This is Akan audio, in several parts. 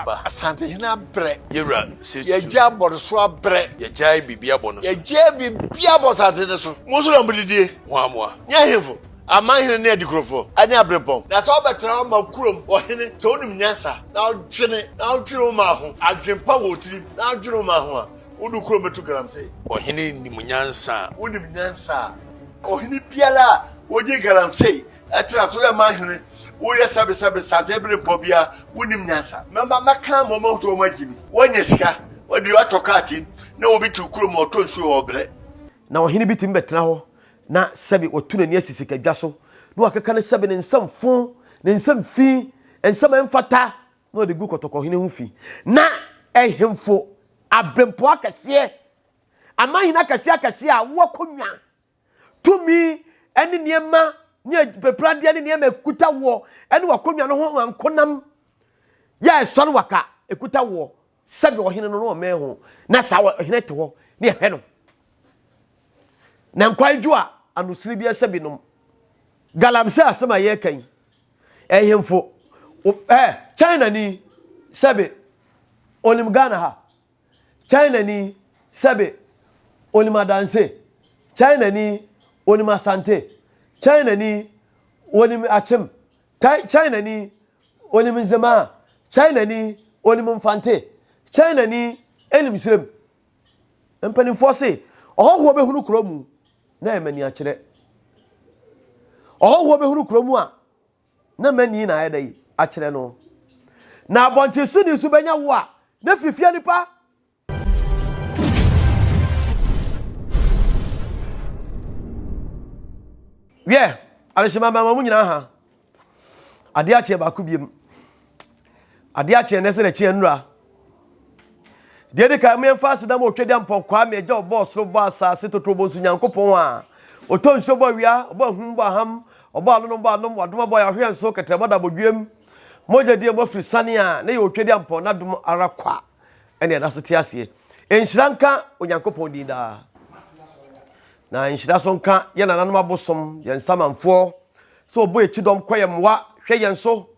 Ba. Asantehene abrɛ. Yɛwura Setu. Yɛgye abɔ no so abrɛ. Yɛgyae biribi abɔ no so. Yɛgyae biribi abɔ asante no so. Mo nso na modidie. Ho amoa. Nyɛ ahemfo, amanhene ne adikurofoɔ ne aberempɔn. Na sɛ wobɛtena hɔ ma kurom ɔhene, sɛ wonim nyansa, na wodwene, na wodwene wo man ho, adwempa wɔ wo tirim, na wodwene wo man ho a, wode wo kurom bɛto galamsey. Ɔhene nim nyansa a. Wonim nyansa a. Ɔhene biara a ogye galamsey tra so yɛ manhene, woyɛ sɛbesɛbe sante bere mpɔ biara, wonnim nyansa. Mɛma mɛka ama wɔahu sɛ wɔagye me. Woanya sika, wode atɔ kaa ti, na obi te wo kurom a ɔtɔ nsuo a ɔbrɛ. Na ɔhene bi tumi bɛtena hɔ na sɛbe watu n'ani asi sikadwa so, na wakeka ne sɛbe ne nsam fo, ne nsam fi, nsɛm a ɛmfata, na ɔde gu kɔtɔkɔhene ho fi. Na ahemfo aberempɔn akɛseɛ, amanhene akɛseɛ akɛseɛ a wɔwɔ akonnwa, tumi ne nneɛma ne pɛpɛradeɛ ne nneɛma ɛkuta woɔ ne w'akonnwa no ho ankonam yɛ a ɛsɔre waka ɛkuta woɔ sɛdeɛ ɔhene no na ɔmɛn ho na saa ɔhene te hɔ ne ɛhwɛ no na nkwan dwo a anosini bi ɛsɛ binom galamsey asɛm a yɛreka yi ɛhemfo ɛ China ni sɛbe onim Ghana ha Chinani, sɛbe, onim Adanse. Chinani, onim Asante. Chinani, onim Akyem. Chinani, onim Nzemaa. Chinani, onim Mfante. Chinani, nim Srem. Mpanimfoɔ se, ɔhɔhoɔ bɛhunu kuro mu na ɛma ani akyerɛ. Ɔhɔhoɔ bɛhunu kuro mu a, na m'ani na ayɛ dɛ akyerɛ no. Na abɔntensoni nso bɛnya wo a, na firi fie nipa. Wiɛ, adehyema mama mu nyinaa ha. Adeɛ akyeɛ baako biem. Adeɛ akyeɛ nɛ sɛ n'akyi nnura. Deɛ ɛdi kan, momfa aseda ma Otwedeampɔn Kwame, Agya a ɔbɔɔ soro bɔɔ asase, totorobɔ nso Nyankopɔn a ɔtɔ nsuo bɔ awia, ɔbɔ ahum bɔ aham, ɔbɔ anonom bɔ anom, wadom abɔ yɛn ahweɛ nso, kɛtrɛma da abɔdweam, mogya die mu afiri sane a ne yɛ Otwedeampɔn n'adom ara kwa ɛne ɛda so te aseɛ. Nhyira nka Onyankopɔn din daa. Na nhyira so nka yɛn nananom abosom, yɛn nsamanfoɔ, sɛ ɔbɔ yɛn kyidɔm kɔ yɛn mmoa, hwɛ yɛn so,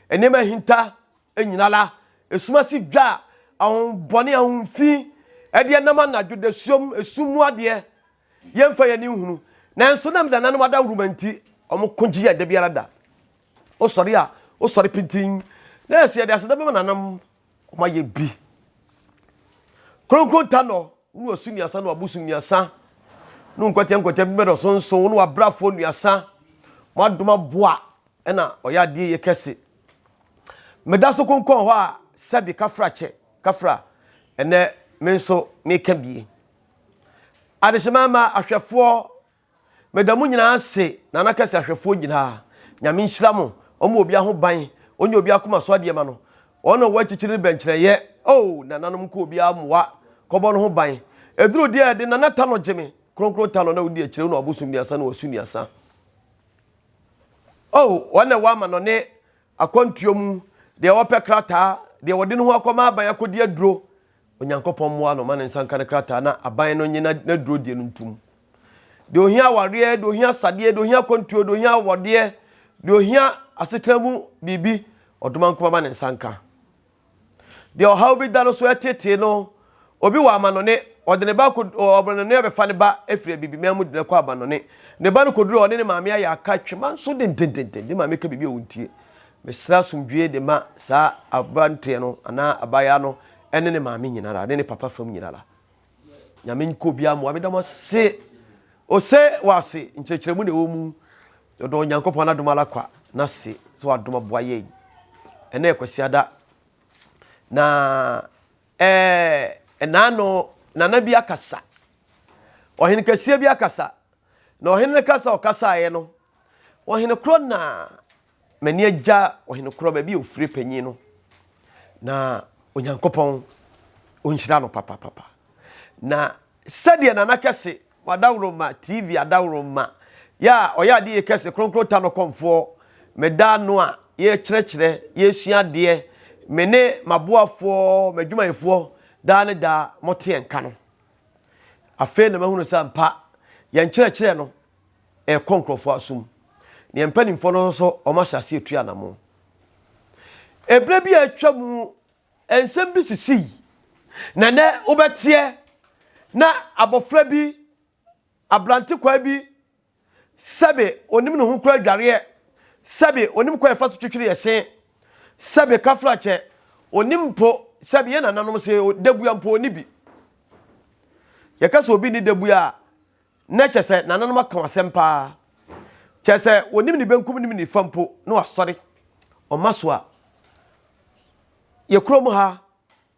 nneɛma ahinta nyinara, esum ase dwa, ahonhommɔne, ahonhom fi, ɛdeɛ nam anadwo dasuom, esum mu adeɛ, yɛmfa yɛn ani nhunu. Nanso nam nananom adawuruma nti, wɔn ko gye yɛn da biara da. Wosɔre a, wosɔre pintinn. Na ɛsɛ yɛde aseda bɛma nananom, wɔn ayɛ bi. Kronkron ta nɔ, wo ne wasu nnuasa ne wabosom nnuasa, ne nkwatia nkwatia bi bɛdɔ so nso, wo ne wabrafoɔ nnuasa, mo adom aboa ɛna ɔyɛ adeɛ yɛ kɛse. Meda so konkɔn hɔ a sɛbi kafra kyɛ kafra ɛnɛ me nso meka bie. Adehyema ma ahwɛfoɔ meda mo nyinaa ase nana kɛse ahwɛfoɔ nyinaa nyame nhyira mo ɔmo obi ho ban ɔnyɛ obi akoma so adeɛ ma no wɔn na wɔn akyikyiri ne bɛnkyerɛyɛ oh nananom kɔ obi amoa kɔbɔ no ho ban ɛduru deɛ ɛde nana ta no gye me kronkron ta no na wodi akyire na wabosom nuasa na wasu nuasa Oh, wɔn na ɛwɔ amanɔne akwantuo mu, deɛ ɔpɛ krataa, deɛ wɔde ne ho akɔma aban akɔdi aduro. Onyankopɔn mmoa no ma ne nsa nka ne krataa na aban no nye n'aduro deɛ no ntum. Deɛ ohia awareɛ, deɛ ohia sadeɛ, deɛ ohia akwantuo, deɛ ohia awɔdeɛ, deɛ ohia asetena mu biribi, ɔdoma nkoma ma ne nsa nka. Deɛ ɔhaw bi da no so ɛtetee no, obi wɔ amanɔne, ɔde ne ba kɔ ɔmanɔne abɛfa ne ba afiri abibiman mu de no kɔ amanɔne. Ne ba no kɔduru ɔne ne maame ayɛ aka twema nso dendendenden, ne maame ka biribi a ɔntie. Mesrɛ asomdwoeɛ de ma saa aberanteɛ no anaa abaayewa no ne ne maame nyinara ne ne papa fam nyinara. Nyame nkɔ obiara mmoa. Meda mo ase. Ose wɔ ase nkyerɛkyerɛmu na ɛwɔ mu. Yɛdɔ Onyankopɔn n'adom ara kwa n'ase sɛ wadom aboa yɛn. Ɛnɛ yɛ Kwasiada. Na ɛɛ ɛnaano nana bi akasa. Ɔhene kɛseɛ bi akasa. Na ɔhene no kasa ɔkasaeɛ no, ɔhene korɔ na M'ani agya ɔhene korɔ baabi a ɔfiri panyin no na Onyankopɔn ɔnhyira no papapapa. Na sɛdeɛ Nana Kɛse wadaworoma TV adaworoma yɛ a ɔyɛ adeɛ yɛ kɛse kronkron ta no kɔmfoɔ meda ano a yɛkyerɛkyerɛ yɛsua adeɛ me ne m'aboafoɔ m'adwumayɛfoɔ daa ne daa moteɛ nka no afei na mahunu sɛ ampa yɛn kyerɛkyerɛ no ɛrekɔ nkurɔfoɔ asom. Na yɛn mpanimfoɔ no nso, wɔahyɛ aseɛ retu anamo. Ɛberɛ bi a atwa mu, nsɛm bi sisii. Na nɛ wobɛteɛ na abɔfra bi, aberante kwaa bi, sɛbe onim ne ho kura adwareɛ, sɛbe onim kwan ɛfa so twitwiri ɛse, sɛbe kafrakyɛ, onim mpo, sɛbe yɛn nananom se dabua mpo ɔni bi. Yɛka sɛ obi ni dabua a, na kyɛ sɛ nananom aka asɛm paa. Kyɛ sɛ onim ne benkum nim ne nifa mpo na wasɔre ɔma so a, yɛ kurom ha,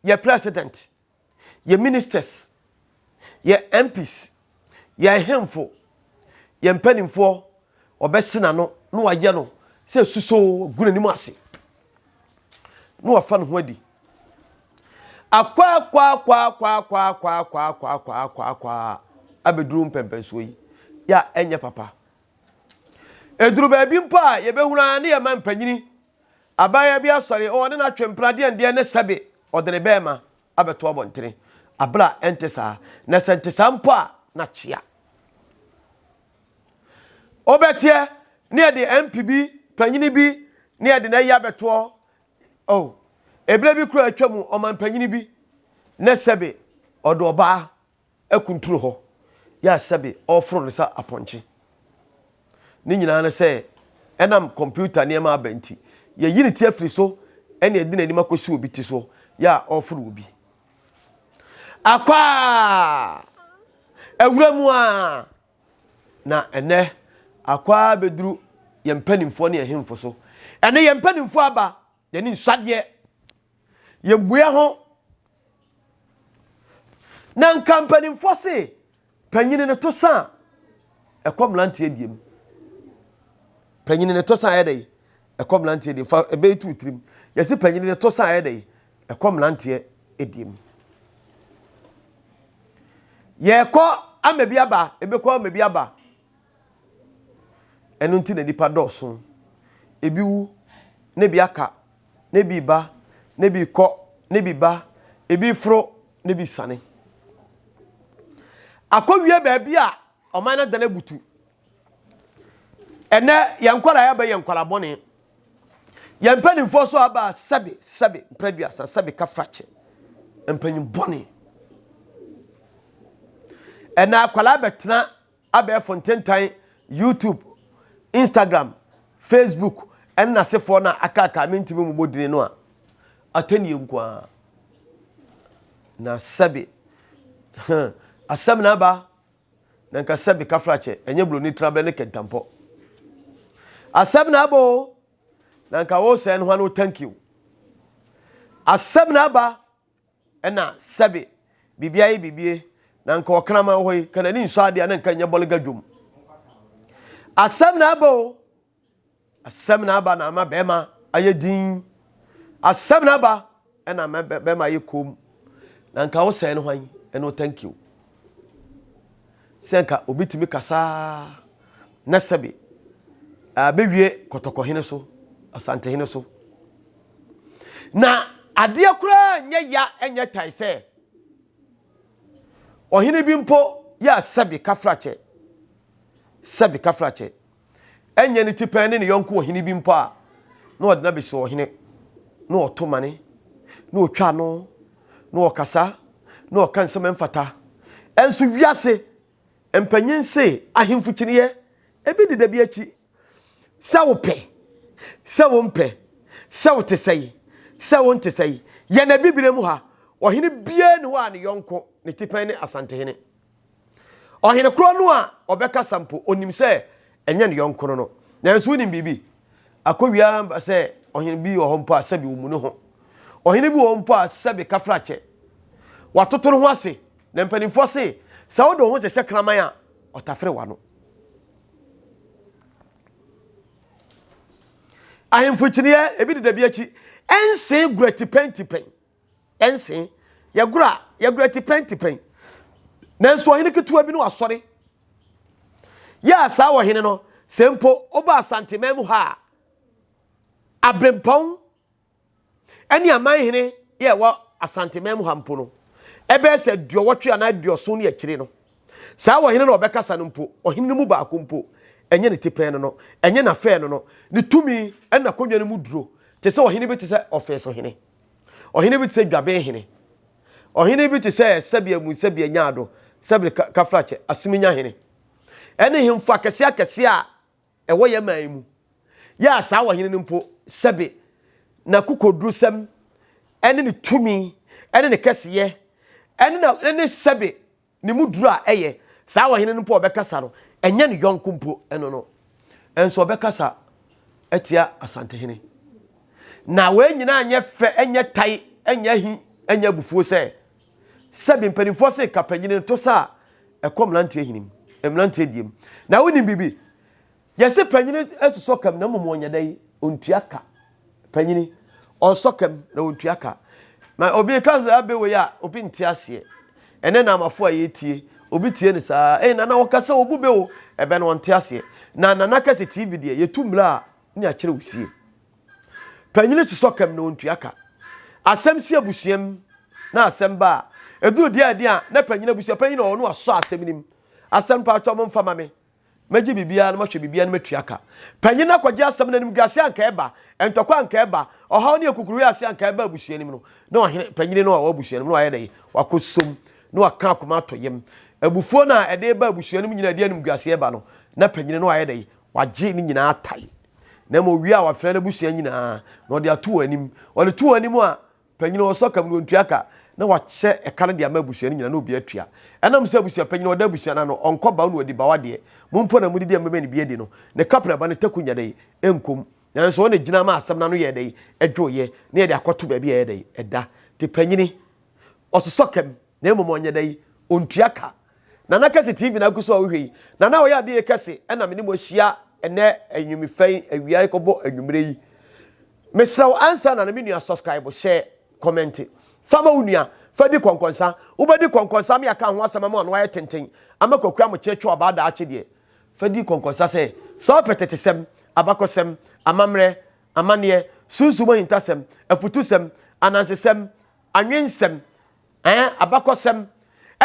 yɛ president, yɛ ministers, yɛ MPs, yɛ ahemfo, yɛ mpanimfoɔ, ɔbɛse n'ano na wayɛ no sɛ susoo gu n'anim ase na wafa ne ho adi. Akwaakwaakwaakwaakwaakwaakwaakwaakwaakwa abɛduru mpɛmpɛnsoɔ yi yɛ a ɛnyɛ papa. Ɛduru baabi mpo a yɛbɛhunu ara ne yɛma mpanyini abaayewa bi asɔre ɔne no atwe mpena deɛndeɛn ne sɛbe ɔde ne bɛɛma abɛto abɔntene abere a ɛnte saa na sɛ nte saa mpo a na kyea. Wobɛteɛ ne yɛde MP bi panyini bi ne yɛde no ayi abɛtoɔ oh ebere bi kura atwa mu ɔman panyini bi ne sɛbe ɔde ɔbaa akunturu hɔ yɛ a sɛbe ɔreforo no sɛ apɔnkye. Ne nyinaa ne sɛ ɛnam kɔmputa nneɛma aba nti, yɛyi ne ti afiri so ɛne ɛde n'anim akɔsi obi ti so yɛ a ɔreforo obi. Akwaa! Awura mu a na ɛnɛ akwaa bɛduru yɛn mpanimfoɔ ne ahemfo so. Ɛne yɛn mpanimfoɔ aba, yɛne nsuadeɛ, yɛmmua ho Na nka mpanimfoɔ se panyini no to sa a ɛkɔ mmeranteɛ deɛ mu. Panyini no to sa a ɛyɛ dɛ ɛkɔ mmeranteɛ deɛ fa ɛbɛyi tu tirim. Yɛsi panyini no to sa a ɛyɛ dɛ ɛkɔ mmeranteɛ deɛ mu. Yɛkɔ ama bi aba, ebɛkɔ ama bi aba. Ɛno nti na nipa dɔɔso. Ebi wu na ebi aka na ebi reba, na ebi rekɔ, na ebi ba, ebi reforo, na ebi resiane. Akɔwie baabi a ɔman no adan abutu. Ɛnɛ yɛn nkwadaa yɛaba yɛ nkwadaa bɔne. Yɛn mpanimfoɔ so aba sɛbe sɛbe mprɛduasa sɛbe kafrakyɛ mpanyin bɔne. Ɛnɛ akwadaa bɛtena abɛɛfo ntentan, YouTube, Instagram, Facebook, ɛne n'asefoɔ no a akaakaa mentumi mmobɔ dini no a, atɛnie nko ara. Na sɛbe, asɛm na aba, na nka sɛbe kafrakyɛ, ɛnyɛ buroni trabɛ ne kɛntampɔ. Asɛm na aba o, na nka wo sɛɛ no ho ano thank you. Asɛm na aba, Ɛna sɛbe biribi ayɛ bibie na nka ɔkraman wɔ hɔ yi ka n'ani nsɔ adeɛ a na nka nyɛ bɔlega dwom. Asɛm na aba o. Asɛm na aba na ama bɛrima ayɛ din. Asɛm na aba ɛna ama bɛrima ayɛ kom. Na nka wo sɛɛ no hwan ɛno thank you. Sɛ nka obi tumi kasaa na sɛbe abɛwie kɔtɔkɔhene so asantehene so. Na adeɛ koraa nyɛ ya nyɛ tae sɛ ɔhene bi mpo yɛ a sɛbe kafrakyɛ, sɛbe kafrakyɛ, ɛnyɛ ne tipɛn ne ne yɔnko ɔhene bi mpo a na ɔde no abɛsi ɔhene na ɔto mane na ɔtwa ano na ɔkasa na ɔka nsɛm ɛmfata. Ɛnso wiase mpanyin se ahemfo kyiniiɛ ebi deda bi akyi. Sɛ wopɛ, sɛ wompɛ, sɛ wote sɛe, sɛ wonte sɛe, yɛn Abibire mu ha, ɔhene biara nni hɔ a ne yɔnko, ne tipɛn ne Asantehene. Ɔhene korɔ no a ɔbɛkasa mpo, ɔnim sɛ ɛnyɛ ne yɔnko no no. Nanso wonim biribi? Akɔwia ba sɛ ɔhene bi wɔ hɔ mpo a sɛbi ɔmmu ne ho. Ɔhene bi wɔ hɔ mpo a sɛbi kafrakyɛ. Watoto ne ho ase. Na mpanimfoɔ se, sɛ wode wo ho hyehyɛ kraman a, ɔtafere w'ano. Ahemfo kyiniiɛ ebi deda bi akyi. Ɛnsen gura tipɛn tipɛn. Ɛnsen. Yɛgora yɛgora tipɛn tipɛn. Nanso ɔhene ketewa bi no asɔre. Yɛ a saa ɔhene no sɛ mpo ɔba Asanteman mu ha a abrempɔn ɛne aman hene yɛ ɛwɔ Asanteman mu ha mpo no, ɛbɛyɛ sɛ aduɔwɔtwe anaa aduɔson ne akyire no, saa ɔhene no a ɔbɛkasa no mpo, ɔhene no mu baako mpo, ɛnyɛ ne tipɛn no no, ɛnyɛ n'afɛɛ no no, ne tumi ɛne n'akonnwa no mu duro, te sɛ ɔhene bi te sɛ ɔfeeso hene. Ɔhene bi te sɛ Dwaben hene. Ɔhene bi te sɛ Sɛbi Amu, Sɛbi Anyaado, Sɛbi Kafrakyɛ, Aseminya hene. Ɛne hemfo akɛseɛ akɛseɛ a ɛwɔ yɛn man yi mu. Yɛ a saa ɔhene no mpo, sɛbe n'akokodurusɛm ne ne tumi ne ne kɛseyɛ ne na ne sɛbe ne mu duru a ɛyɛ, saa ɔhene no mpo a ɔbɛkasa no, ɛnyɛ ne yɔnko mpo ɛno no. Ɛnso ɔbɛkasa atia Asantehene. Na wei nyinaa nyɛ fɛ, ɛnyɛ tae, ɛnyɛ ahi, ɛnyɛ abufuo sɛ Sɛbi mpanimfoɔ se ka panyini no to sa a ɛkɔ mmeranteɛ hini mu, mmeranteɛ deɛ mu. Na wonim biribi? Yɛse panyini sosɔ kam na mmom ɔnyɛ dɛn? Ɔntua ka. Panyini, ɔsɔ kam na ɔntua ka. Ma obi ka sɛ abɛ wei a, obi nte aseɛ. Ɛnɛ na amafo a yɛtie, obi tie no saa, ei nana ɔka sɛ ɔbu bɛ o, ɛbɛ no ɔnte aseɛ. Na Nana Kɛse TV deɛ, yɛtu mmira a, ne akyerɛ wo sie. Panyin sosɔ kam na ontua ka. Asɛm si abusua mu na asɛm ba a, eduru deɛ a ɛde a na panyin abusua panyin na ɔno asɔ asɛm no mu. Asɛm paatwa mo mfa ma me. Mɛgye biribiara na mahwɛ biribiara na matua ka. Panyin no akɔgye asɛm no animguase anka ɛba, ntɔkwa anka ɛba, ɔhaw ne akukuruhwe ase anka ɛba abusua no mu no, na ɔhene panyin no a ɔwɔ abusua no mu no wayɛ dɛn? Wakɔ som na waka akoma ato yam. Abufuo no a ɛde ba abusua no mu nyinaa ɛde animguase ɛba no, na panyin no ayɛ dɛn? Wagye ne nyinaa atae. Na mmom owie a wafrɛ n'abusua nyinaa na ɔde ato wɔn anim. Ɔde to wɔn anim a, panyin a ɔsɔ kam no ontua ka na wakyɛ ɛka no de ama abusua no nyinaa na obi atua. Ɛnam sɛ abusua panyin a ɔda abusua no ano, ɔnkɔ baw na wadi baw adeɛ. Mo mpo na modidi a mobɛma no bi adi no, ne kaprɛba ne taku nyɛ dɛn? Ɛnkɔ mu. Nanso ɔno na egyina ma asɛm no ano yɛɛ dɛn? Ɛdwoeɛ na yɛde akɔto baabi a ɛyɛ dɛn? Ɛda. Nti panyini, ɔsosɔ kam. Na mmom ɔnyɛ dɛn? Ɔntua ka. Nana Kɛse TV na agu so a wohwɛ yi. Nana a ɔyɛ adeɛ kɛse ɛna me ne mo ahyia ɛnɛ anwummefa yi, awia rekɔbɔ anwummerɛ yi. Mesrɛ wo ansa na no me nua subscribe, share, comment. Fa ma wo nua, fa di kɔnkɔnsa. Wobɛdi kɔnkɔnsa ama yɛaka ho asɛm ama ano ayɛ tenten ama Kwaku Amokyɛ twɛ ɔbaa daakye deɛ. Fa di kɔnkɔnsa sɛ, sɛ wopɛ tetesɛm, abakɔsɛm, amammerɛ, amanneɛ, sunsum ahintasɛm, afutusɛm, anansesɛm, anwensɛm, Ɛɛ, abakɔsɛm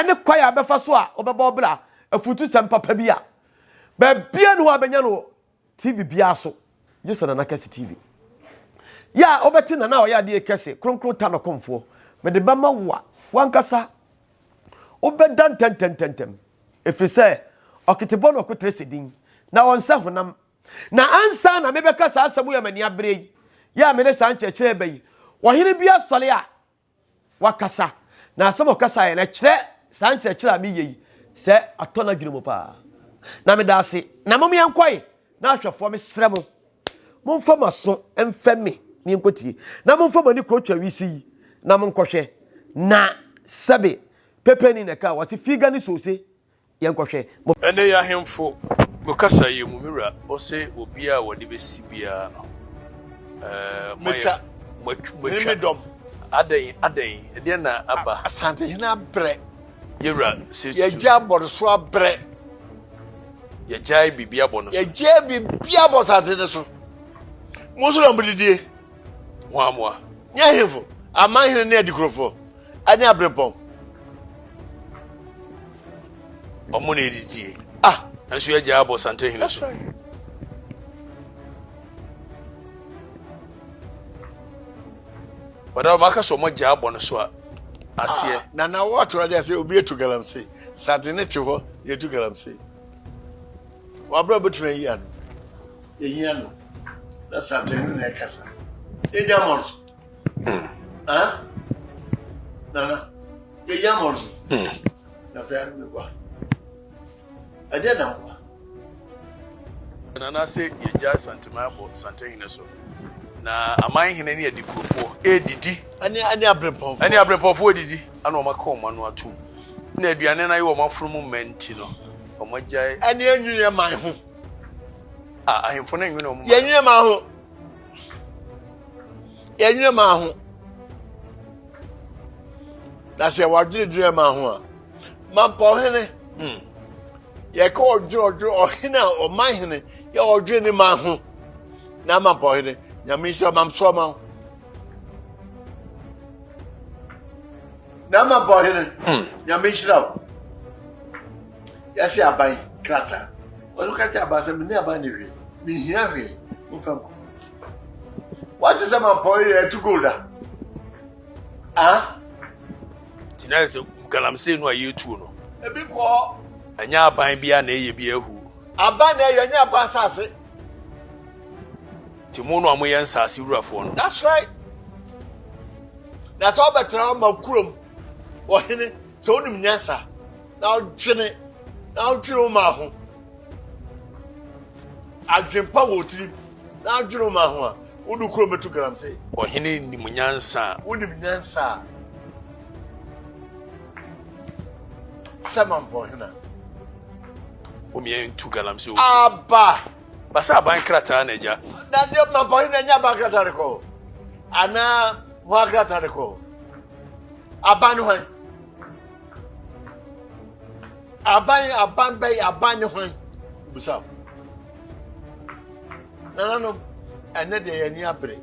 ne kwan a bɛfa so a wobɛbɔ wo bra, afutusɛm papa bi a baabiara nni hɔ a bɛnya no wɔ TV biara so, gye sɛ Nana Kɛse TV. Yɛ a wobɛte Nana a ɔyɛ adeɛ kɛse, kronkron ta nɔkomfoɔ. Mede bɛma wo a, w'ankasa wobɛda ntɛmntɛmntɛm, ɛfiri sɛ ɔketebɔ na ɔkotrɛ sɛ din, na ɔnsɛ honam. Na ansa na mebɛka saa asɛm yi a m'ani abere yi, yɛ a mede saa nkyerɛkyerɛ reba yi, ɔhene bi asɔre a wakasa, na asɛm a ɔkasaeɛ no ɛkyerɛ saa nkyerɛkyerɛ a meyɛ yi sɛ atɔ n'adwene mu paa. Na meda ase. Na mom yɛnkɔe, na ahwɛfoɔ mesrɛ mo, momfa mo aso mfɛ me ne yɛnkɔtie, na momfa mo ani kurotwa wisi yi na monkɔhwɛ, na sɛbe pɛpɛni na ɛka wɔse figa ne soose Yɛnkɔhwɛ. Mo. Ɛnɛ yi ahemfo mo kasa yɛ mu me wura ɔse obiaa a wɔde bɛsi biaa no ɛɛ moayɛ Metwa. moatwa Me ne me dɔm. Adɛn adɛn ɛdeɛn na aba. Asantehene abrɛ. Yɛwura Setu. Yɛgya abɔ no so abrɛ. Yɛgyae biribi abɔ no so. Yɛgyae biribi abɔ asante no so. Mo nso na modidie. Hwan moa? Nyɛ ahemfo, amanhene ne adikurofoɔ. Ɛne aberempɔn. Ɔmo na edidie. Ah. Nso yɛgya abɔ Santehene so. Bada ɔmo aka sɛ ɔmo agya abɔ no so a aseɛ. Ah, na na wɔato ade ase obi etu galamsey. Santene te hɔ yɛtu galamsey. Wabra obetumi ayi ano. Yɛyi ano. Na Santehene na ɛkasa. Yɛgya mmɔ no so. Ah? Nana, yɛyi ama no so. Na afei ano meboa. Ɛdeɛ na mboa. Nana sɛ yɛgya Santeman abɔ Santehene so. Na amanhene ne adikurofoɔ ɛredidi. Ɛne ɛne aberempɔnfoɔ. Ɛne aberempɔnfoɔ ɛredidi. Ɛna wɔn aka wɔn ano atum. Na aduane no ayɛ wɔn afono mu mma nti no, wɔn agyae. Ɛne ɛnwene man ho. Ah, ahemfo no nwene wɔn man. Yɛnwene man ho. Yɛnwene maa ho. Na sɛ wɔadwene dwene maa ho a, mampa ɔhene. Hmm. Yɛka ɔdwene ɔdwene ɔhene a ɔman hene yɛ ɔdwene ne man ho. Na mampa ɔhene, nyame nhyira mam so ɔma ho. Na mampa ɔhene, hmm. nyame nhyira wo. Yɛse aban krataa. Ɔno ka kyerɛ aban sɛ menni aban ne hwee, menhia hwee, momfa nkɔ. Wate sɛ mampɔn yɛ atu gold a? Ah. Nti na sɛ galamsey no a yɛretuo no. Ebi nkɔ hɔ. Ɛnyɛ aban biara na ɛyɛ bi ahu. Aban na ɛyɛ, ɛnyɛ aban asase. Nti mo no a moyɛ nsaase wurafoɔ no. That's right. Na sɛ ɔbɛtena hɔ ma kurom ɔhene sɛ wonim nyansa na ɔdwene na ɔdwene wo ma ho adwempa wɔ tirim na adwene wo ma ho a wode kurom bɛtu galamsey. Ɔhene nim nyansa a. Wonim nyansa a sɛ mampɔhene a. Womyɛ ntu galamsey. Aba. Basa aban krataa na agya. Na deɛ mampɔhene na ɛnyɛ aban krataa de kɔ anaa ho akrataa de kɔ aban ne hwan aban aban bɛyɛ aban ne hwan bisa nananom ɛnɛ deɛ yɛn ani abere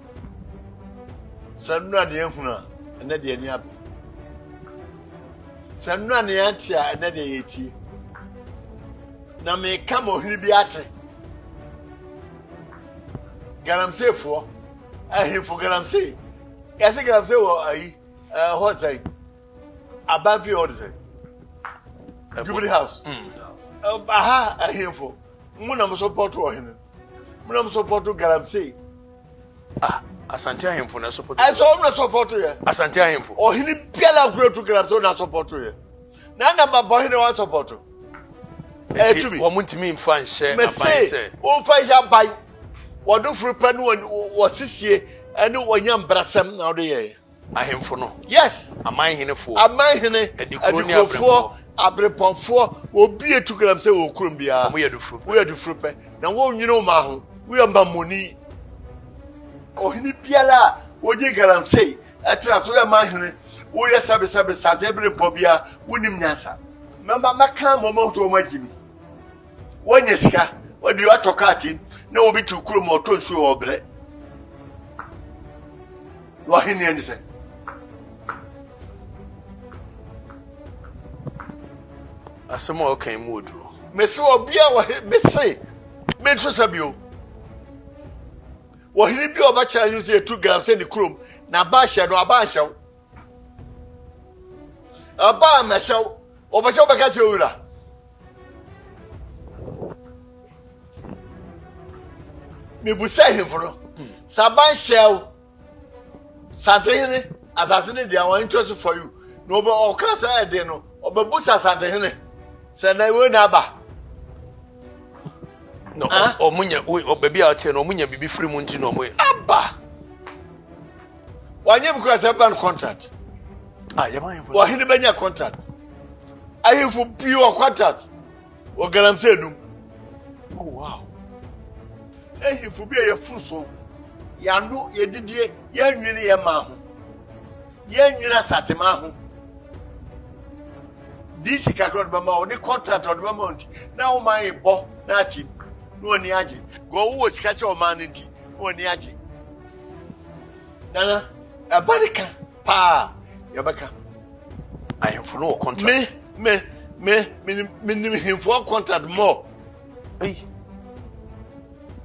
sɛ nnura deɛ ehunu a ɛnɛ deɛ ani abere sɛ nnura deɛ ante a ɛnɛ deɛ yɛtie na meka ma ɔhene bi ate galamseyfoɔ ahemfo galamsey yɛsɛ galamsey wɔ ayi ɛhɔ sɛn aban fie hɔ de sɛn jubilee house mm. aha ahemfo mo na mo sɔpɔto ɔhene mo na mo sɔpɔto galamsey. Ah, asante ahemfo na sɔpɔto. Ɛsɛ ɔmo na sɔpɔto yɛ. Asante ahemfo. Ɔhene biara kura tu galamsey na sɔpɔto yɛ. Na na ba bɔ hene wa sɔpɔto. Ɛtumi. Wɔn ntumi nfa nhyɛ aban sɛ. Wɔnfa nhyɛ aban. Wɔde furu pɛ ne wɔsisie ɛne wɔnya mbrasɛm na wɔde yɛ. Ahemfo no. Yes. Aman henefoɔ. Aman hene. Adikurofoɔ. Abrepɔnfoɔ. Obi etu galamsey wɔ kurom biara. Wɔn yɛ dufuru pɛ. Wɔyɛ dufuru pɛ. Na wɔn nwene wɔn ho. Wɔyɛ mamoni. Ɔhene biara a wɔgye galamsey ɛtra so yɛ man hene. Woyɛ sɛbesɛbe sante bere mpɔ biara wonim nyansa. Mɛma mɛka ma wɔn ahu sɛ wɔn agye mi. Wɔanya sika, wɔde atɔ kaa ti na obi te kurom ɔtɔ nsuo wɔ ɔbrɛ. Na w'ahenni ani sɛ. Asɛm a ɔka yi mu oduro. Mese ɔbea wɔ mese mento sɛ bio. Ɔhene bi a ɔbɛkyerɛ no sɛ etu galamsey ne kurom na aba ahyɛ no aba anhyɛ wo. Aba ammɛhyɛ wo. Ɔbɛhyɛ wo bɛka kyerɛ owura. Mebusa ahemfo no sɛ aba nhyɛ wo Santehene asase no deɛ wɔn interest for you na ɔbɛ ɔka sɛ ɛden no ɔbɛbusa Santehene sɛ na wei na aba. Na ɔmo nya baabi a ɔteɛ no ɔmo nya biribi firi mu nti na ɔmo yɛ. Aba wanyɛ bi kura sɛ ban contract. Ah, yɛ ma ahemfo. Ɔhene bɛnya contract. Ahemfo pii wɔ contract wɔ galamsey num. Oh wow. Ahemfo bi a yɛforo so yɛano yɛdidie yɛnwene yɛ maa ho yɛnwene asatemaa ho. DC kakra ɔde bɛma wo ne contract ɔde bɛma wo nti na wo man bɔ na ate na wɔn ani agye. Gɔ wowɔ sika kyɛ ɔman no nti na wɔn ani agye. Nana ɛba ne ka paa yɛbɛka. Ahemfo no wɔ contract. Me me me me nim hemfo contract more. Ei.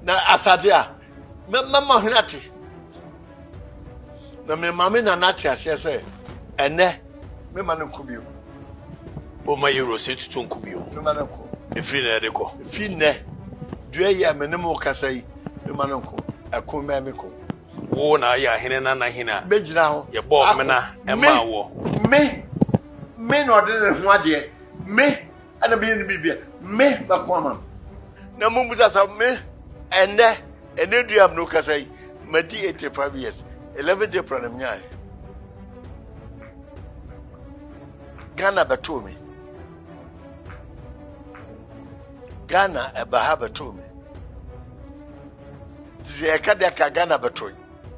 Na asade a mɛma hene ate. Na me maame nana te aseɛ sɛ ɛnɛ mema no nko bio. Woma yɛ wura sɛ tutu nko bio. Mema no nko. Ɛfiri nnɛ de kɔ. Ɛfiri nnɛ dua yi a me ne mo kasa yi mema no nko. Ɛko mɛ me ko. Wo na ayɛ ahene nana hene a. Mɛgyina hɔ. Yɛbɔɔ mena ɛmaa wɔ. Me me na ɔde ne ho adeɛ me ɛna meyɛ ne biribia me mɛko ama no. Na mommisa sɛ me ɛnnɛ ɛnɛ dua a mene kasa yi madi 85 years 11 April na menyaeɛ Ghana bɛtoo me Ghana ɛba ha bɛtoo me nti sɛ yɛka deɛ ka Ghana bɛtoo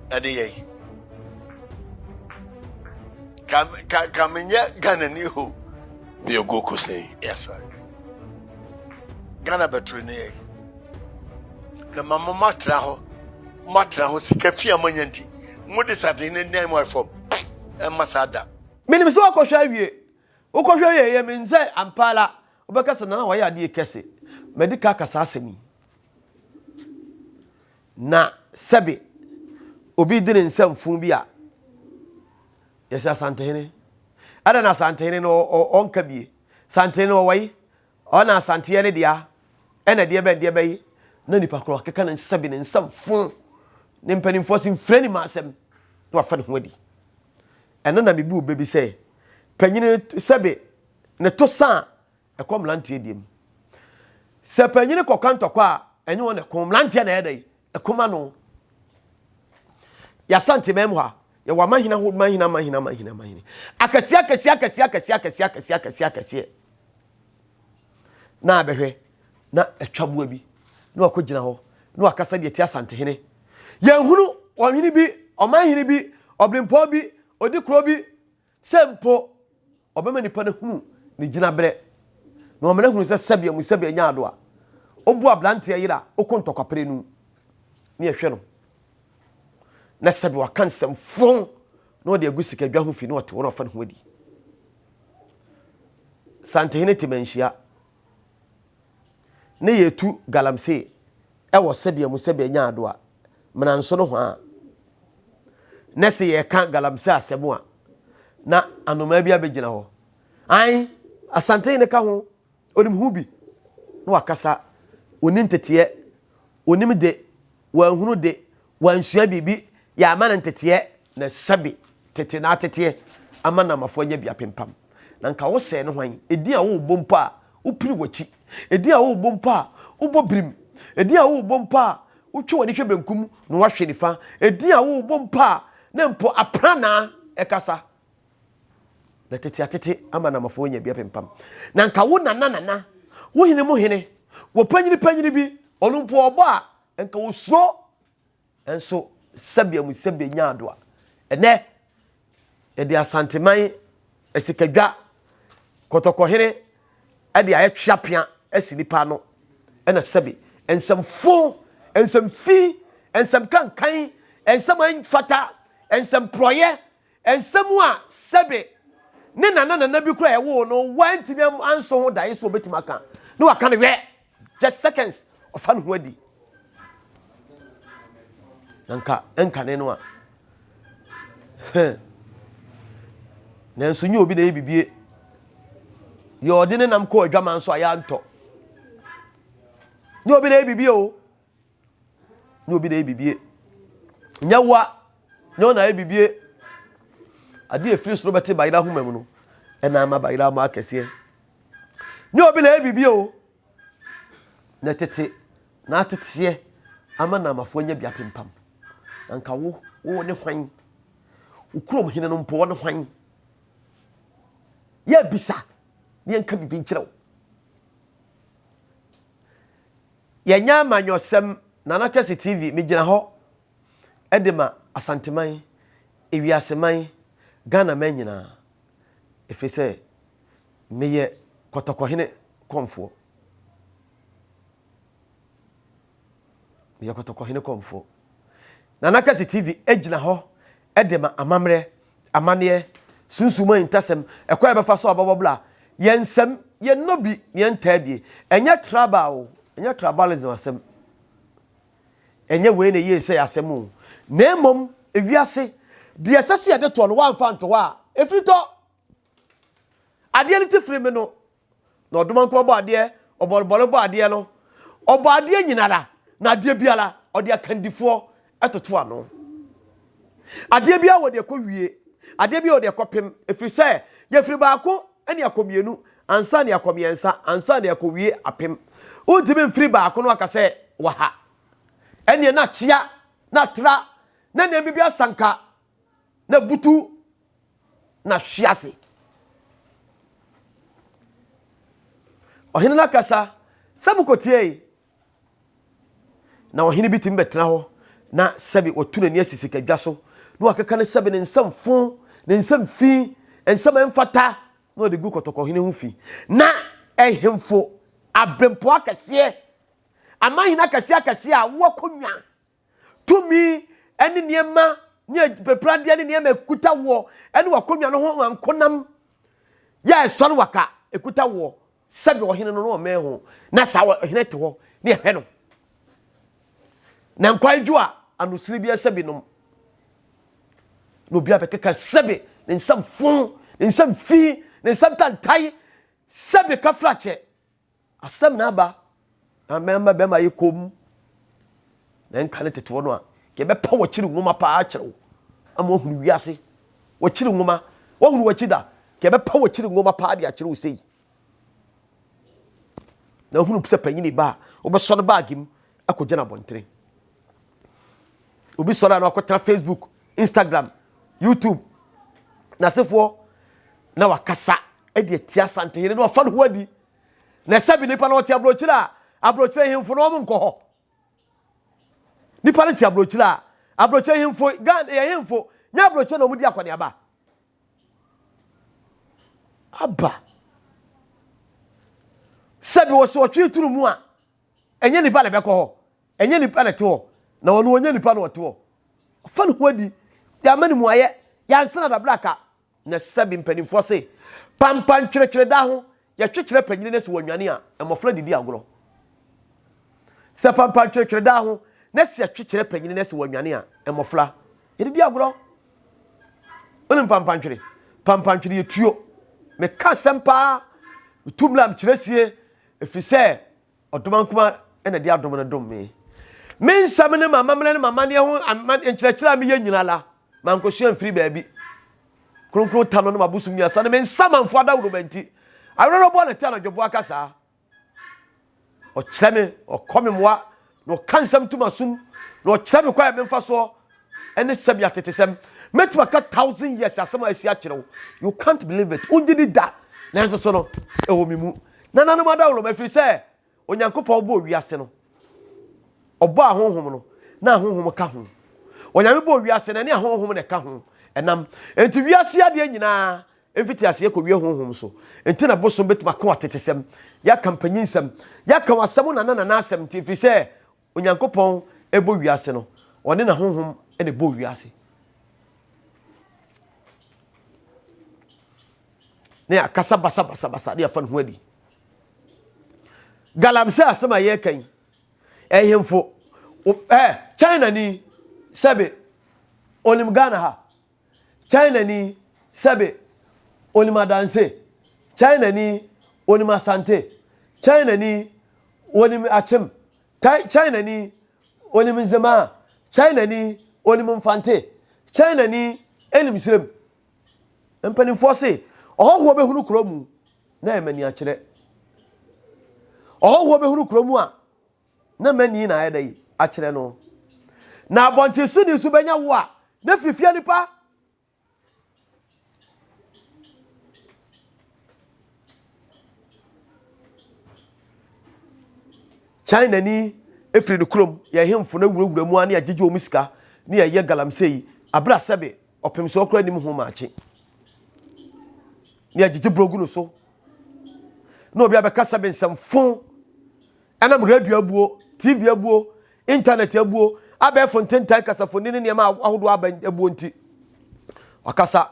ɛne yɛn ka ka ka menyɛ Ghana ni ho Meyɛ Gold Coast ni. Yes sir. Ghana bɛtoro ne yɛ. Na ma mo matena hɔ. Matena hɔ sika fi a moanya nti. Mo de sade ne nan mu ayɛ fam. Ɛmma saa da. Menim sɛ woakɔhwɛ awie. Wokɔhwɛ wieɛ, menim sɛ ampa ara wobɛka sɛ Nana wayɛ adeɛ kɛse. Madi ka aka saa asɛm yi. Na sɛbe obi di ne nsa mfuu bi a. Yɛsɛ Asantehene. Ɛna na Asantehene no ɔnka bie. Santehene no ɔwɔ yi. Ɔna Asanteɛ ne dea. Ɛna deɛ bɛn deɛ bɛyi. Na nipa korɔ akeka ne nsa bi ne nsa fon. Ne mpanimfoɔ se mfirɛ ne ma asɛm. Na wafa ne ho adi. Ɛno na mebu bɛ bi sɛ panyini sɛbe ne to sa a ɛkɔ mmeranteɛ deɛ mu. Sɛ panyini kɔka ntɔkwa a ɛnyɛ wɔn na ɛko mmeranteɛ na ɛyɛ dɛ ɛko ma no. Yɛasante mɛm hɔ a yɛwɔ amahene ahodoɔ mahene amahene amahene amahene akɛseɛ akɛseɛ akɛseɛ akɛseɛ akɛseɛ akɛseɛ akɛseɛ akɛseɛ na abɛhwɛ na atwa boa bi na wakɔ gyina hɔ na wakasa deɛ ti asantehene yɛnhunu ɔhene bi ɔmanhene bi ɔbrempɔn bi ɔdi kuro bi sɛ mpo ɔbɛma nipa no hunu ne gyinaberɛ na ɔmena hunu sɛ sɛbea mu sɛbea nya ado a ɔbu abranteɛ yere a ɔkɔ ntɔkwapere no ne ɛhwɛ no na sɛbe waka nsɛm fon na ɔde agu sikadwa ho fi na ɔte hɔ na ɔfa ne ho adi santehene te manhyia ne yɛtu galamsey ɛwɔ sɛbea mu sɛbea nya ado a menanso no ho a na sɛ yɛka galamsey asɛm a na anomaa bi abɛgyina hɔ an asantehene ka ho onim ho bi na wakasa onim nteteɛ onim de wanhunu de wansua biribi yɛama no nteteɛ na sɛbe tete na ateteɛ ama namafoɔ anya bi apempam na nka wosɛe no hwan ɛdin a wobɔ mpo a wopiri w'akyi ɛdin a wobɔ mpo a wobɔ birim ɛdin a wobɔ mpo a wotwe w'ani hwɛ benkum na wahwɛ nifa ɛdin a wobɔ mpo a na mpo apranaa ɛkasa na tete atete ama namafoɔ anya bi apempam na nka wo nana nana wo hene mu hene wɔ panyini panyini bi ɔno mpo ɔbɔ a nka osuro nso sɛbea mu sɛbea nya adoa ɛnɛ yɛde asanteman asikadwa kɔtɔkɔhene ɛde ayɛ tweapea asi nipa ano ɛna sɛbe nsɛmfo nsɛmfi nsɛm kankan nsɛm ɛmfata nsɛm porɔyɛ Nsɛm a sɛbe ne nana nana bi kura ɛwoo no wantumi anso ho daeɛ sɛ ɔbɛtumi aka na waka no wɛ just seconds ɔfa ne ho adi na nka nkane no a nanso nyɛ obi na ɛyɛ bibie yɛ ɔde ne nam kɔɔ adwaman so a yɛantɔ nyɛ obi na ɛyɛ bibie o ne obi na ɛyɛ bibie nyɛ wa nyɛ ɔna ayɛ bibie adeɛ efiri soro bɛte bayerɛ ahoma mu no ɛna ama bayerɛ ama akɛseɛ nyɛ obi na ayɛ bibie o na tete na ateteɛ ama namafoɔ nya bi apempam na nka wo wo ne hwan wo kurom hene no mpo wo ne hwan yɛ bisa ne yɛnka biribi nkyerɛ wo Yɛnyɛ amanyɔsɛm Nana Kɛse TV megyina hɔ de ma Asanteman, ewiaseman, Ghanaman nyinaa ɛfiri sɛ meyɛ Kɔtɔkɔhene kɔmfoɔ. Meyɛ Kɔtɔkɔhene kɔmfoɔ. Nana Kɛse TV gyina hɔ de ma amammerɛ, amanneɛ, sunsum mu ahintasɛm, ɛkwan a yɛbɛfa so abɛbɔ bra, yɛn nsɛm, yɛnnɔ bi na yɛntaa bie. Ɛnyɛ tribal o, ɛnyɛ tribalism asɛm. Ɛnyɛ wei na ɛyɛ sɛ asɛm o. Na mmom, ewiase, deɛ ɛsɛ sɛ yɛde toɔ no, woamfa anto hɔ a, ɛfiri tɔ. Adeɛ no ti firi me no, Na ɔdomankoma bɔ adeɛ, ɔbɔrebɔre bɔ adeɛ no, ɔbɔ adeɛ nyinara, na adeɛ biara ɔde akandifoɔ toto ano. Adeɛ biara wɔ deɛ ɛkɔ wie, adeɛ biara wɔ deɛ ɛkɔpem, ɛfiri sɛ yɛfiri baako ne akɔ mmienu, ansa ne akɔ mmiɛnsa, ansa ne akɔ wie apem. Wontumi mfiri baako no aka sɛ waha. Ɛneɛ na kyea, na tra, na nneɛma bi asanka, na butu na hwe ase. Ɔhene no akasa sɛ mokɔtiei. Na ɔhene bi tumi bɛtena hɔ na sɛbe watu n'ani asi sikadwa so na wakeka ne sɛbe ne nsɛm fo, ne nsɛm fi, nsɛm a ɛmfata na ɔde gu kɔtɔkɔhene ho fi. Na ahemfo aberempɔn akɛseɛ, amahene akɛseɛ akɛseɛ a wɔwɔ akonnwa Tumi ne nneɛma ne apepradeɛ ne nneɛma ɛkuta woɔ ne w'akonnwa no ho ankonam yɛ a ɛsɔre waka ɛkuta woɔ sɛdeɛ ɔhene no na ɔmɛn ho na saa ɔhene te hɔ ne ɛhwɛ no na nkwan dwo a anosini bi ɛsɛ binom na obi abɛkeka sɛbe. Ne nsɛm fo, ne nsɛm fi, ne nsɛm tantae, sɛbe kafrakyɛ. Asɛm na aba na mɛma bɛma ayɛ komm. Na nka ne tete hɔ no a, yɛbɛpa w'akyiri nwoma paa akyerɛ wo ama woahunu wiase. W'akyiri nwoma, woahunu w'akyi da? Yɛbɛpa w'akyiri nwoma paa de akyerɛ wo sei. Na wohunu sɛ panyini ba a, wobɛsɔ no baage mu akɔgyina abɔntene. Obi sɔre a na wakɔtena Facebook, Instagram, YouTube, n'asefoɔ na wakasa de atia Asantehene na wafa ne ho adi. Na sɛbi nipa no ɔte aburokyire a, aburokyire hemfo no wɔn nkɔ hɔ. Nipa no te aburokyire a, aburokyire hemfo, Ghana yɛ hemfo, nyɛ aburokyire na wɔn di akɔneaba. Aba. Sɛbi wɔsɛ ɔtwe turu mu a, ɛnyɛ nipa na ɛbɛkɔ hɔ, ɛnyɛ nipa na ɛte hɔ, na ɔno ɔnyɛ nipa na ɔte hɔ. Ɔfa ne ho adi, yɛama ne mu ayɛ, yɛansena dabraka. Na sɛbi mpanimfoɔ se, pampan twerɛtwerɛ da ho, yɛtwe kyerɛ panyini no sɛ wɔnwane a, mmɔfra didi agorɔ. Sɛ pampan twerɛtwerɛ da ho, na sɛ yɛtwe kyerɛ panyini no sɛ wɔnwane a, mmɔfra yɛdidi agorɔ. Wonim pampantwere? Pampantwere yɛ tuo. Meka asɛm paa, metu mmla mekyerɛ sie, ɛfiri sɛ Ɔdomankoma na ɛde adom no dom me. Me nsɛm ne m'amammerɛ ne m'amanneɛ ho nkyerɛkyerɛ a meyɛ nyina la, mankɔsua mfiri baabi. Kronkron ta no ne m'abosom mmiɛnsa ne me nsamanfoɔ adawuroma nti, awerɛwerɛboɔ na ɛte anadwoboa kasaa. Ɔkyerɛ me, ɔkɔ me mmoa, na ɔka nsɛm to m'asom, na ɔkyerɛ me kwan a memfa soɔ ɛne sɛbi atetesɛm. Mɛtumi aka thousand years asɛm a asi akyerɛ wo. You can't believe it. Wongye di da. Nanso so no, ɛwɔ me mu. Nananom adawuroma ɛfiri sɛ Onyankopɔn bɔɔ wiase no, ɔbɔɔ ahonhom no, na ahonhom ka ho. Onyame bɔɔ wiase no, ɛne ahonhom na ɛka ho ɛnam. Enti wiase adeɛ nyinaa mfiti aseɛ kɔwie honhom so. Enti na bosom bɛtumi aka atetesɛm, yɛaka mpanyinsɛm, yɛaka w'asɛm nana nana asɛm nti ɛfiri sɛ Onyankopɔn bɔ wiase no, ɔne n'ahonhom na ɛbɔɔ wiase. Na yɛakasa basabasabasa ne yɛafa ne ho adi. Galamsey asɛm a yɛreka yi, ɛhemfo, ɛ China ni sɛbe onim Ghana ha. China ni sɛbe onim Adanse. China ni onim Asante. China ni onim Akyem. China ni onim Nzemaa. China ni onim Mfante. China ni enim Sirem. Mpanimfoɔ se, ɔhɔhoɔ bɛhunu kuro mu na ɛyɛ m'ani akyerɛ. Ɔhɔhoɔ bɛhunu kuro mu a na m'ani na ayɛ dɛ akyerɛ no. Na abɔntensoni nso bɛnya wo a na firifia nipa. China ni efiri ne kurom yɛ hemfo na wurawura mu a ne yɛgyegye wɔn sika ne yɛyɛ galamsey abere asɛbe ɔpem so ɔkora nim ho maakye ne yɛgyegye borɔ gu no so na obi abɛka sɛbe nsɛmfo ɛnam radio abuo tv abuo internet abuo abɛɛfo ntentan kasafoni ne nneɛma ahodoɔ aba abuo nti wakasa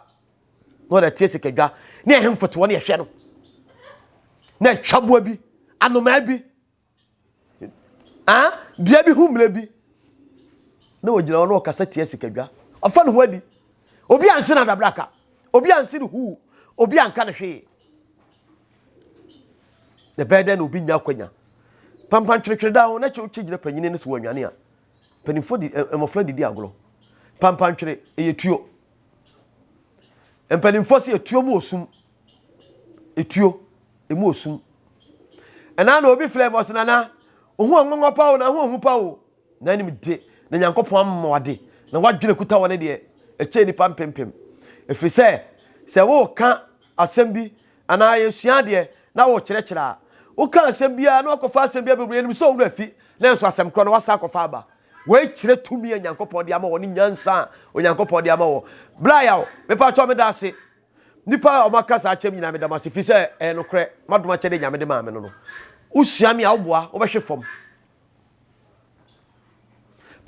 na ɔde atie sikadwa ne ɛhe mfotoɔ ne ɛhwɛ no na atwa boa bi anomaa bi ah dua bi ho mmerɛ bi na ɔgyina hɔ na ɔkasa tia sikadwa ɔfa ne ho adi obi anse no adabraka obi anse no huu obi anka no hwee na ɛbɛyɛ dɛn na obi nya akwanya pampan tweretwere daa ho na kyɛ wokye gyina panyini no so wɔanwane a mpanimfoɔ di mmɔfra didi agorɔ pampan twere ɛyɛ tuo mpanimfoɔ sɛ etuo mu osum etuo emu osum ɛna na obi frɛ mi ɔsɛ nana ohun ɔnwanwa pa o na ho ohu pa o na anim de na nyankopɔn ama wade na wadwene kuta wɔ ne deɛ ɛkyɛ nipa mpempem ɛfiri sɛ sɛ woka asɛm bi anaa yɛsua adeɛ na wokyerɛkyerɛ a woka asɛm biara na wakɔfa asɛm bi abɛburu yɛnim sɛ owura fi na nso asɛm korɔ no wasa akɔfa aba wei kyerɛ tumi a nyankopɔn de ama wɔ ne nyansa a onyankopɔn de ama wɔ bla yaw mepa kyɛw meda ase nipa a ɔmaka saa kyɛm nyinaa meda mo ase fi sɛ ɛyɛ nokorɛ madom akyɛde nyame de maa me no no wosua me a woboa wobɛhwe fam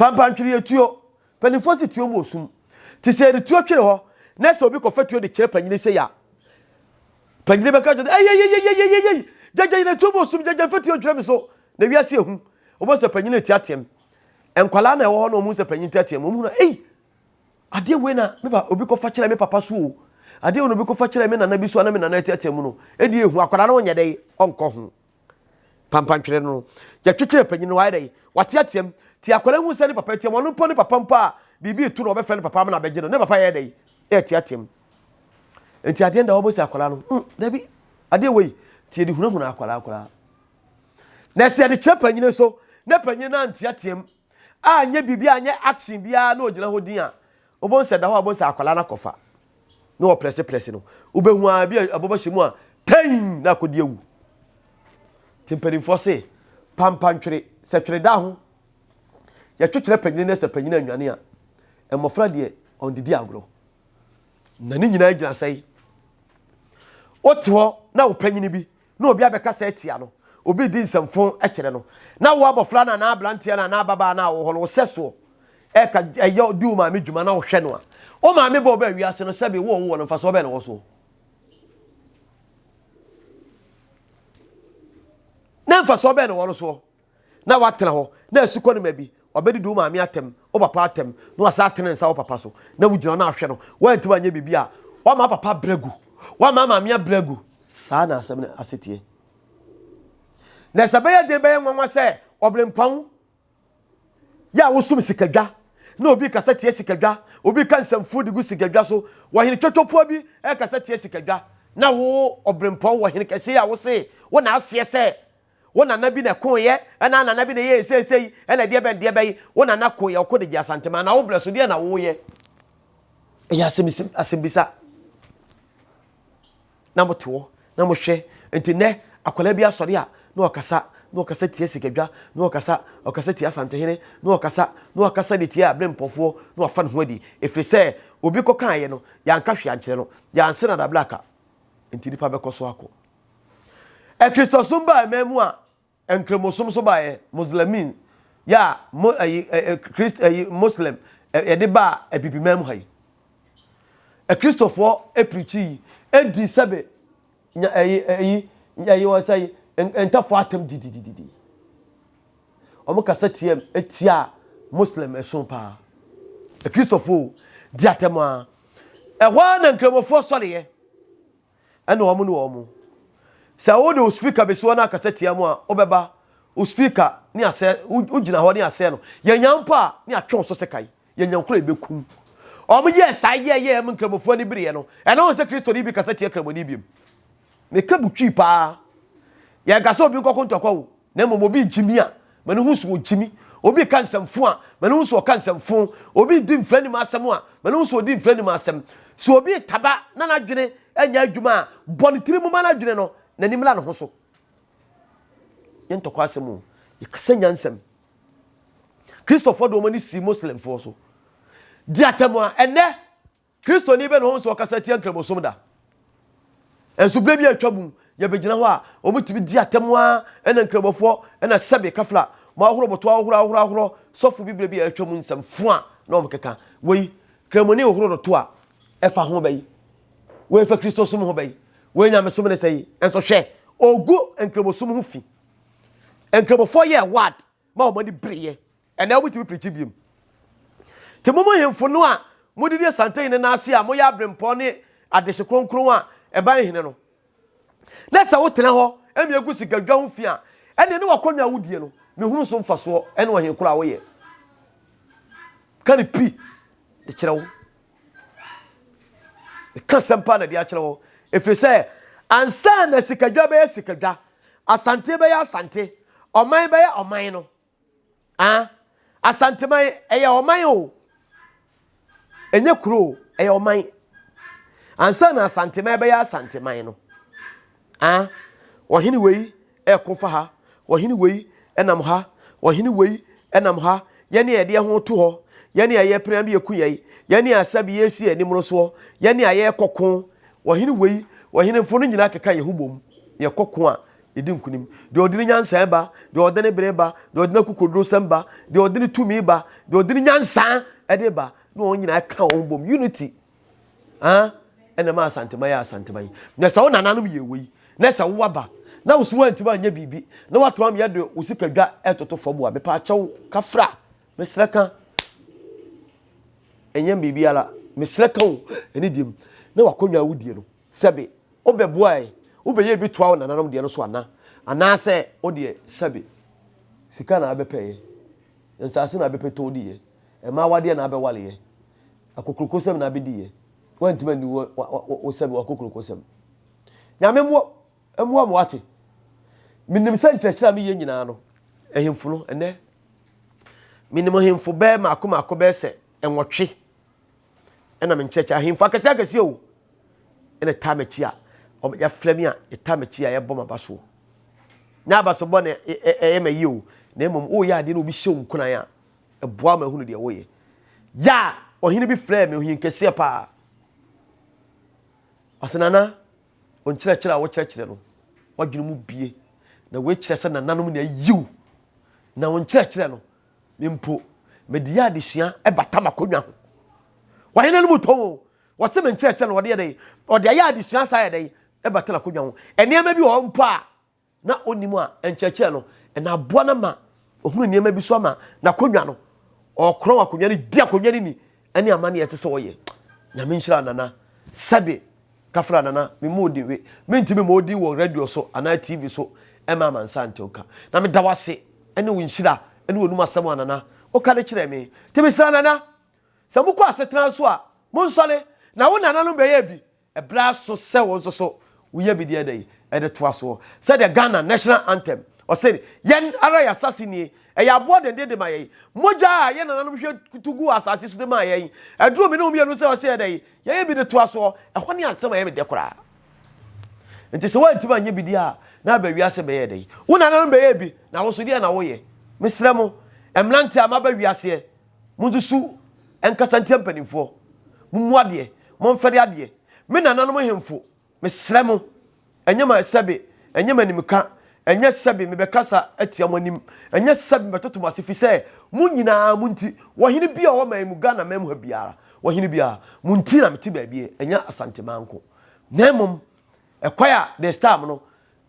Pampantwere yɛ tuo. Mpanimfoɔ si tuo mu wɔ sum. Te sɛ yɛde tuo twere hɔ na sɛ obi kɔfa tuo de kyerɛ panyini sɛ ya. Panyini bɛka kyerɛ sɛ eyeyeyeyeyey gyagya yɛn tuo mu wɔ sum gyagya fa tuo nkyerɛ me so. Na wiase ehu. Wɔbɔ sɛ panyini teateam. Nkwadaa na ɛwɔ hɔ na wɔn sɛ panyin teateam. Wɔn hu na ei adeɛ wei na me ba obi kɔfa kyerɛ me papa so o. Adeɛ wɔ na obi kɔfa kyerɛ me nana bi so a na me nana ɛteatea mu no, ɛdi ehu akwadaa no ɔnyɛ dɛ ɔnkɔ ho. Pampantwere no, yɛtwetwere panyin no wayɛ dɛ wateatea mu. Ti akwadaa hu sɛ ne papa atea mu, ɔno mpo ne papa mpo a biribi etu no ɔbɛfrɛ ne papa ama no abɛgye no, ne papa yɛ dɛ ɛteatea mu. Nti adeɛ nda wɔbɔ si akwadaa no, dabi, adeɛ wei, ti yɛde hunahuna akwadaa koraa. Na sɛ yɛde kyerɛ panyin nso, na panyin no anteatea mu, anyɛ biribi anyɛ action biara na ogyina hɔ din a, wobɛhu sɛ da hɔ a wobɛhu sɛ akwadaa no akɔfa na wɔprɛse prɛse no. Wobɛhu ara bi a ɛbɔbɔ hyɛ mu a tɛn na akɔdi awu. Nti mpanimfoɔ se pampantwere sɛ twere da ho yɛtwe kyerɛ panyin no sɛ panyin anwane a mmɔfra deɛ ɔndidi agorɔ. Na ne nyinaa gyina sɛe. Wote hɔ na wo panyin bi na obi abɛkasa atia no, obi redi nsɛmfo kyerɛ no, na wo abɔfra no anaa aberanteɛ no anaa ababaa no a wɔ hɔ no, wo sɛsoɔ ɛka ɛyɛ di wo maame dwuma na wohwɛ no a, wo maame bɔ ɔbaa wiase no sɛbe wo ɔwowɔ no mfasoɔ bɛn na wɔ soɔ? Na mfasoɔ bɛn na wɔ no soɔ? Na watena hɔ na asukɔ no ma bi wabɛdidi wo maame atɛm, wo papa atɛm, na wasa atene nsa wo papa so, na wogyina na ahwɛ no, woantumi anyɛ biribi a, wama papa brɛ gu, wama maame abrɛ gu. Saa na asɛm no ase teɛ. Na sɛ bɛyɛ den bɛyɛ nwanwa sɛ ɔberempɔn yɛ a wosom sikadwa na obi kasa tia sikadwa, obi ka nsɛmfo de gu sikadwa so, wɔhene twotwopoa bi ɛkasa tia sikadwa, na wo ɔberempɔn wɔhene kɛse a wose wo na aseɛ sɛ wo nana bi na ɛkoeɛ, ɛna nana bi na ɛyɛɛ seesei, ɛna deɛ bɛn deɛ bɛn, wo nana koeɛ, ɔko de gye Asantema, na wo brɛ so deɛ na woyɛ? Ɛyɛ asɛmbisa. Na mote hɔ na mohwɛ, nti nnɛ akwadaa bi asɔre a na ɔkasa, na ɔkasa tia sikadwa, na ɔkasa, ɔkasa tia Asantehene, na ɔkasa, na ɔkasa de tia aberempɔfoɔ, na wafa ne ho adi, ɛfiri sɛ obi kɔkaeɛ no, yɛanka hwee ankyerɛ no, yɛanse no adablaka, nti nipa bɛkɔ so akɔ. Akristosom baa man mu a, Nkramosom nso baeɛ, Muslimin, yɛ a mo ɛyi ɛ Christ ɛyi Muslim yɛde baa Abibiman mu ha yi. Akristofoɔ apirikyi yi edi sɛbe nya ɛyi ɛyi ɛyi wɔn sɛ yi ntafoɔ atam didididi. Wɔn kasa tiam etia Muslim ɛso paa. Akristofoɔ di atam a. Ɛhɔ ara na nkramofoɔ sɔreɛ. Ɛna wɔn ne wɔn. Sɛ wode wo speaker bɛsi hɔ na akasa tia mu a, wobɛba. Wo speaker ne asɛ, wogyina hɔ ne asɛ no. Yɛnya mpo a, ne atwe wo so sekan. Yɛnya nkoro a yɛbɛkum. Wɔn yɛɛ saa yɛɛ yɛɛ mu nkramofoɔ ani bereɛ no, ɛna wɔn sɛ Kristoni bi kasa tia kramoni biom. Meka butwi paa. Yɛnka sɛ obi nkɔko ntɔkwa o. Na mmom obi regye me a, ma no hu sɛ ɔregye me. Obi reka nsɛmfo a, ma no hu sɛ ɔka nsɛmfo. Obi redi mfɛanim asɛm a, ma no hu sɛ ɔdi mfɛanim asɛm. Sɛ obi retaba na n'adwene nyɛ adwuma a, bɔ ne tirim ma n'adwene no, n'ani mmra ne ho so. Nyɛ ntɔkwa asɛm o, yɛkasa nyansam. Kristofoɔ de wɔn ani sii Muslimfoɔ so. Di atɛm a, ɛnnɛ Kristoni bɛ na ɔhu sɛ ɔkasa tia nkramosom da? Nso berɛ bi a atwa mu, yɛbɛgyina hɔ a, wɔtumi di atɛm ara, ɛna nkramofoɔ, ɛna sɛbe kafla, mo ahorow moto ahohoro ahohoro ahohoro, sɔfo bi berɛ bi a atwa mu nsɛm fo a na wɔkeka. Wei, kramoni hohoro no to a, ɛfa ho bɛyi? Wei fa Kristosom ho bɛyi? Wei nyamesom ne sɛ yi? Nso hwɛ, ɔgu nkramosom ho fi. Nkramofoɔ yɛɛ ward ma wɔn ani bereeɛ. Ɛnɛ wobɛtumi pirikyi biom. Nti mo mo hemfo no a modidi Asantehene no ase a moyɛ aberempɔn ne adehye kronkron a ɛban hene no, na sɛ wotena hɔ ɛmi egu sikadwa ho fi a, ɛne ne wakɔnwa a wodie no, mehunu so mfasoɔ ɛne ɔhen koro a woyɛ. Ka ne pi de kyerɛ wo. Meka sɛm paa na de akyerɛ wo. Ɛfiri sɛ ansa na sikadwa bɛyɛ sikadwa, Asante bɛyɛ Asante, ɔman bɛyɛ ɔman no, Ah, Asanteman, ɛyɛ ɔman o. Ɛnyɛ kuro o, ɛyɛ ɔman. Ansa na Asanteman bɛyɛ Asanteman no. Ah, ɔhene wei ɛko fa ha, ɔhene wei ɛnam ha, ɔhene wei ɛnam ha. Yɛne a yɛde yɛn ho to hɔ, yɛne a yɛpene ama yɛku yɛn, yɛne a sɛbe yɛsi yɛn anim no soɔ, yɛne a yɛrekɔ ko, ɔhene wei, ɔhenemfo no nyinaa keka yɛn ho bom, yɛkɔ ko a, Yɛdi nkonim. Deɛ ɔde ne nyansa ba, deɛ ɔde ne bere ba, deɛ ɔde n'akokodurosɛm ba, deɛ ɔde ne tumi ba, deɛ ɔde ne nyansa de ba, na wɔn nyinaa ka wɔn bom. Unity. Ah, ɛna ma Asantema yɛ Asantema yi. Na sɛ wo nananom yɛ wei, na sɛ wo aba, na wo so woantumi anyɛ biribi, na woato am yɛ de wo sika dwa ɛtoto fam a, mepa akyɛw kafra, mesrɛ ka. Ɛnyɛ biribiara, mesrɛ ka o, ɛne deɛ mu. Na w'akonnwa a wodie no, sɛbe wobɛboae, wobɛyɛɛ bi toa wo nananom deɛ no so ana? Anaasɛ wo deɛ, sɛbe sika na abɛpɛeɛ, nsase na abɛpɛ tɔ diiɛ, mmaa awadeɛ na abɛwaleɛ, akokurokosɛm na abɛdiiɛ, woantumi anni wo, wo, wo sɛbe w'akokurokosɛm. Nyame mmoa, mmoa mo wate. Menim sɛ nkyerɛkyerɛ a meyɛ nyinaa no, ahemfo no, ɛnɛ, menim ahemfo bɛɛ mako mako bɛɛ sɛ nwɔtwe ɛna me nkyerɛkyerɛ ahemfo akɛseɛ akɛseɛ o ɛna ɛtaa m'akyi a yɛafrɛ me a ɛtaa m'akyi a yɛbɔ m'aba soɔ nyɛ abasobɔ na ɛyɛ ma yie o na mmom woyɛ adeɛ na obi hyɛ wo nkuran a ɛboa ma ehunu deɛ woyɛ yɛ a ɔhene bi frɛɛ me ɔhene kɛseɛ paa ɔsɛ nana ɔnkyerɛkyerɛ a wokyerɛkyerɛ no wadwene mu bie na wei kyerɛ sɛ nananom na ayiw na ɔnkyerɛkyerɛ no Me mpo, mede yɛ adesua bata m'akonnwa ho. W'ahene no mu tɔn o, wɔse me nkyerɛkyerɛ no wɔde yɛ dɛn? Ɔde ayɛ adesua saa yɛ dɛn? Ɛbata n'akonnwa ho. Nneɛma bi wɔ hɔ mpo a na ɔnnim a nkyerɛkyerɛ no ɛna aboa no ma ɔhunu nneɛma bi so ama n'akonnwa no. Ɔkorɔn akonnwa no, di akonnwa no ni ɛne amanneɛ ɛte sɛ ɔyɛ. Nyame nhyira Nana. Sɛbe Kafra Nana, me mmɔ odin we. Mentumi mmɔ odin wɔ radio so anaa TV so ɛma amansan nte wo ka. Na meda wo ase ɛne wo nhyira ɛne w'anum asɛm a Nana woka de kyerɛɛ me. Nti mesrɛ Nana, sɛ mokɔ asetena nso a, monsɔre na wo nananom bɛyɛɛ bi. Ɛberɛ aso sɛ wo nso so woyɛ bi deɛ dɛn ɛde toa soɔ. Sɛdeɛ Ghana National Anthem ɔse, Yɛn ara yɛn asase nie, ɛyɛ aboɔ denden de ma yɛn. Mogya a yɛn nananom hwie to guu asase so de maa yɛn. Ɛduru me ne wo mmienu sɛ ɔse yɛ dɛn? Yɛyɛ bi de toa soɔ. Ɛhɔ ne asɛm a ɛyɛ me dɛ koraa. Nti sɛ woantumi anyɛ bi deɛ a, na aba wiase bɛyɛ dɛn? Wo nananom bɛyɛɛ bi, na wo nso deɛ na woyɛ? Mesrɛ mo, mmeranteɛ a moaba wiaseɛ, monsusu nkasa ntia mpanimfoɔ. Mommu adeɛ, momfɛre adeɛ. Me nananom hemfo, Mesrɛ mo, ɛnyɛ ma sɛbe, ɛnyɛ m'animka, ɛnyɛ sɛbe mebɛkasa atia mo anim, ɛnyɛ sɛbe mebɛtoto mo ase, firi sɛ mo nyinaa mo nti, ɔhene bi a ɔwɔ man mu, Ghana man mu ha biara, ɔhene biara, mo nti na mete baabi, ɛnyɛ Asanteman nko, na mmom ɛkwan a this time no,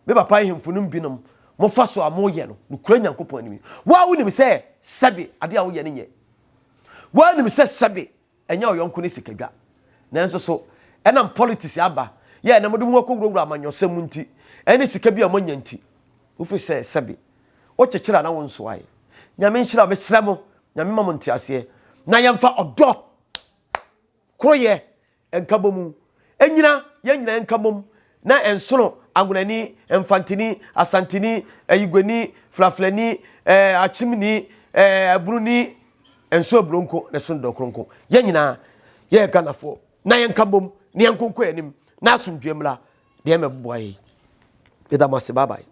me papa ahemfo no binom mofa so a moyɛ no, nokorɛ Nyankopɔn anim, wo a wonim sɛ sɛbe adeɛ a woyɛ no nyɛ, wo a wonim sɛ sɛbe Ɛnyɛ ɔyɔnko ne sikadwa. Nanso so ɛnam politics aba yɛ na mode mo ho akɔwurawura amanyɔsɛm mu nti, ɛne sika bi a moanya nti, wofiri sɛ sɛbe wokyekyere a na wonsoae. Nyame nhyira mo, mesrɛ mo, Nyame ma mo nteaseɛ na yɛmfa ɔdɔ, koroyɛ, nkabɔmu nyina, yɛn nyinaa nka mmom na ɛnsono Angonani, Mfanteni, Asanteni, Ayiguani, Flaflani, eh, Akyemni, eh, Abununi, ɛnso aburo nko na ɛsono dɔ koro nko. Yɛn nyinaa yɛyɛ Ghanafoɔ na yɛnka mmom na yɛnko nkɔ anim na asomdwoeɛ mmra deɛ mɛboa yɛn. Yɛda mo ase. Bye bye.